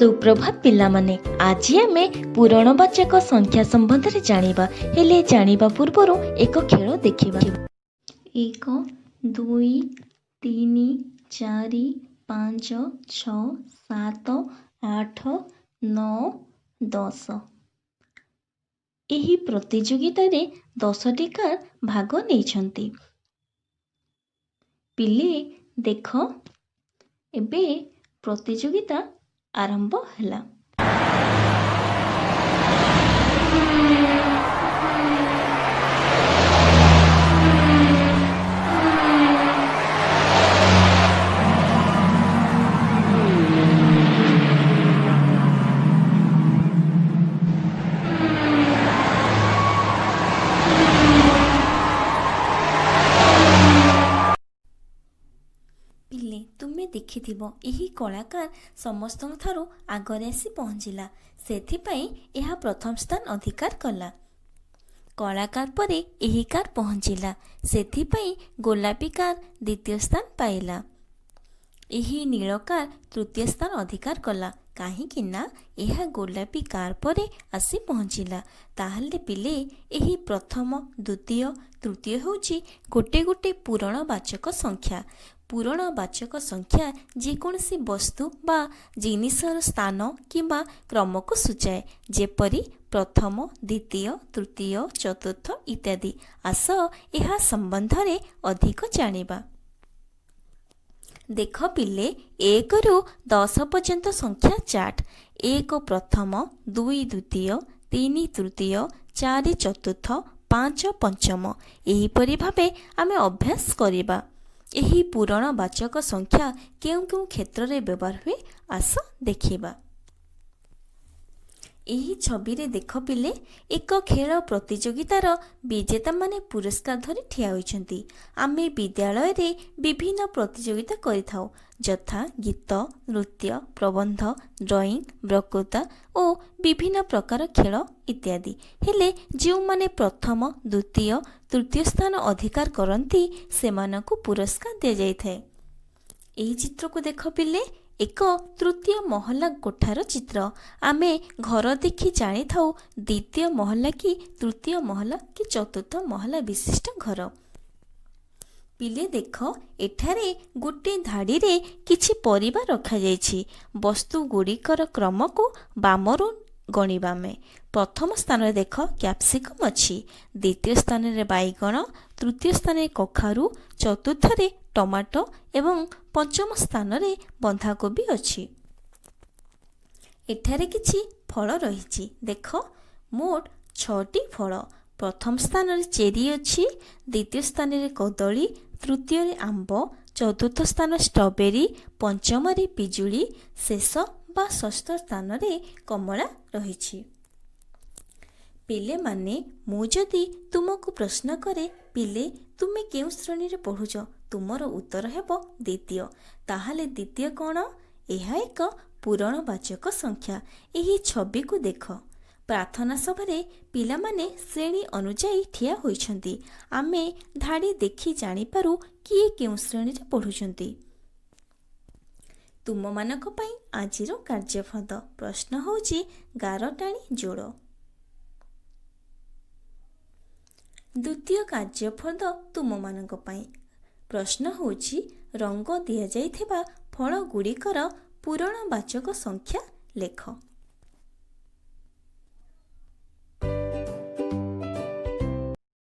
ସୁପ୍ରଭାତ ପିଲାମାନେ। ଆଜି ଆମେ ପୂରଣବାଚକ ସଂଖ୍ୟା ସମ୍ବନ୍ଧରେ ଜାଣିବା। ହେଲେ ଜାଣିବା ପୂର୍ବରୁ ଏକ ଖେଳ ଦେଖିବା। 1, 2, 3, 4, 5, 6, 7, 8, 9, 10। ଏହି ପ୍ରତିଯୋଗିତାରେ 10ଟି କାର୍ ଭାଗ ନେଇଛନ୍ତି। ପିଲେ ଦେଖ, ଏବେ ପ୍ରତିଯୋଗିତା ଆରମ୍ଭ ହେଲା। ପିଲେ, ତୁମେ ଦେଖିଥିବ, ଏହି କଳାକାର ସମସ୍ତଙ୍କ ଠାରୁ ଆଗରେ ଆସି ପହଞ୍ଚିଲା। ସେଥିପାଇଁ ଏହା ପ୍ରଥମ ସ୍ଥାନ ଅଧିକାର କଲା। କଳାକାର ପରେ ଏହି କାର୍ ପହଞ୍ଚିଲା, ସେଥିପାଇଁ ଗୋଲାପୀ କାର୍ ଦ୍ୱିତୀୟ ସ୍ଥାନ ପାଇଲା। ଏହି ନୀଳ କାର୍ ତୃତୀୟ ସ୍ଥାନ ଅଧିକାର କଲା, କାହିଁକି ନା ଏହା ଗୋଲାପୀ କାର୍ ପରେ ଆସି ପହଞ୍ଚିଲା। ତାହେଲେ ପିଲେ, ଏହି ପ୍ରଥମ, ଦ୍ୱିତୀୟ, ତୃତୀୟ ହେଉଛି ଗୋଟେ ଗୋଟେ ପୂରଣବାଚକ ସଂଖ୍ୟା। ପୂରଣବାଚକ ସଂଖ୍ୟା ଯେକୌଣସି ବସ୍ତୁ ବା ଜିନିଷର ସ୍ଥାନ କିମ୍ବା କ୍ରମକୁ ସୂଚାଏ, ଯେପରି ପ୍ରଥମ, ଦ୍ୱିତୀୟ, ତୃତୀୟ, ଚତୁର୍ଥ ଇତ୍ୟାଦି। ଆସ ଏହା ସମ୍ବନ୍ଧରେ ଅଧିକ ଜାଣିବା। ଦେଖ ପିଲେ, 1ରୁ 10 ପର୍ଯ୍ୟନ୍ତ ସଂଖ୍ୟା ଚାର୍ଟ। 1 ପ୍ରଥମ, 2 ଦ୍ୱିତୀୟ, 3 ତୃତୀୟ, 4 ଚତୁର୍ଥ, 5 ପଞ୍ଚମ। ଏହିପରି ଭାବେ ଆମେ ଅଭ୍ୟାସ କରିବା। ଏହି ପୂରଣବାଚକ ସଂଖ୍ୟା କେଉଁ କେଉଁ କ୍ଷେତ୍ରରେ ବ୍ୟବହାର ହୁଏ, ଆସ ଦେଖିବା। ଏହି ଛବିରେ ଦେଖ ପିଲେ, ଏକ ଖେଳ ପ୍ରତିଯୋଗିତାର ବିଜେତାମାନେ ପୁରସ୍କାର ଧରି ଠିଆ ହୋଇଛନ୍ତି। ଆମେ ବିଦ୍ୟାଳୟରେ ବିଭିନ୍ନ ପ୍ରତିଯୋଗିତା କରିଥାଉ, ଯଥା ଗୀତ, ନୃତ୍ୟ, ପ୍ରବନ୍ଧ, ଡ୍ରଇଂ, ବକ୍ତୃତା ଓ ବିଭିନ୍ନ ପ୍ରକାର ଖେଳ ଇତ୍ୟାଦି। ହେଲେ ଯେଉଁମାନେ ପ୍ରଥମ, ଦ୍ୱିତୀୟ, ତୃତୀୟ ସ୍ଥାନ ଅଧିକାର କରନ୍ତି, ସେମାନଙ୍କୁ ପୁରସ୍କାର ଦିଆଯାଇଥାଏ। ଏହି ଚିତ୍ରକୁ ଦେଖ ପିଲେ, ଏକ ତୃତୀୟ ମହଲା କୋଠାର ଚିତ୍ର। ଆମେ ଘର ଦେଖି ଜାଣିଥାଉ ଦ୍ୱିତୀୟ ମହଲା କି ତୃତୀୟ ମହଲା କି ଚତୁର୍ଥ ମହଲା ବିଶିଷ୍ଟ ଘର। ପିଲେ ଦେଖ, ଏଠାରେ ଗୋଟେ ଧାଡ଼ିରେ କିଛି ପରିବା ରଖାଯାଇଛି। ବସ୍ତୁ ଗୁଡ଼ିକର କ୍ରମକୁ ବାମରୁ ଗଣିବା ଆମେ। ପ୍ରଥମ ସ୍ଥାନରେ ଦେଖ କ୍ୟାପ୍ସିକମ୍ ଅଛି, ଦ୍ୱିତୀୟ ସ୍ଥାନରେ ବାଇଗଣ, ତୃତୀୟ ସ୍ଥାନରେ କଖାରୁ, ଚତୁର୍ଥରେ ଟମାଟୋ ଏବଂ ପଞ୍ଚମ ସ୍ଥାନରେ ବନ୍ଧାକୋବି ଅଛି। ଏଠାରେ କିଛି ଫଳ ରହିଛି। ଦେଖ, ମୋଟ 6ଟି ଫଳ। ପ୍ରଥମ ସ୍ଥାନରେ ଚେରି ଅଛି, ଦ୍ୱିତୀୟ ସ୍ଥାନରେ କଦଳୀ, ତୃତୀୟରେ ଆମ୍ବ, ଚତୁର୍ଥ ସ୍ଥାନ ଷ୍ଟ୍ରବେରୀ, ପଞ୍ଚମରେ ପିଜୁଳି, ଶେଷ ବା ଷଷ୍ଠ ସ୍ଥାନରେ କମଳା ରହିଛି। ପିଲେମାନେ, ମୁଁ ଯଦି ତୁମକୁ ପ୍ରଶ୍ନ କରେ, ପିଲେ ତୁମେ କେଉଁ ଶ୍ରେଣୀରେ ପଢ଼ୁଛ, ତୁମର ଉତ୍ତର ହେବ ଦ୍ୱିତୀୟ। ତାହେଲେ ଦ୍ୱିତୀୟ କ'ଣ? ଏହା ଏକ ପୂରଣବାଚକ ସଂଖ୍ୟା। ଏହି ଛବିକୁ ଦେଖ। ପ୍ରାର୍ଥନା ସଭାରେ ପିଲାମାନେ ଶ୍ରେଣୀ ଅନୁଯାୟୀ ଠିଆ ହୋଇଛନ୍ତି। ଆମେ ଧାଡ଼ି ଦେଖି ଜାଣିପାରୁ କିଏ କେଉଁ ଶ୍ରେଣୀରେ ପଢ଼ୁଛନ୍ତି। ତୁମମାନଙ୍କ ପାଇଁ ଆଜିର କାର୍ଯ୍ୟଫର୍ଦ୍ଦ ପ୍ରଶ୍ନ ହେଉଛି ଗାର ଟାଣି ଯୋଡ଼। ଦ୍ୱିତୀୟ କାର୍ଯ୍ୟଫର୍ଦ୍ଦ ତୁମମାନଙ୍କ ପାଇଁ ପ୍ରଶ୍ନ ହେଉଛି ରଙ୍ଗ ଦିଆଯାଇଥିବା ଫଳଗୁଡ଼ିକର ପୂରଣବାଚକ ସଂଖ୍ୟା ଲେଖ।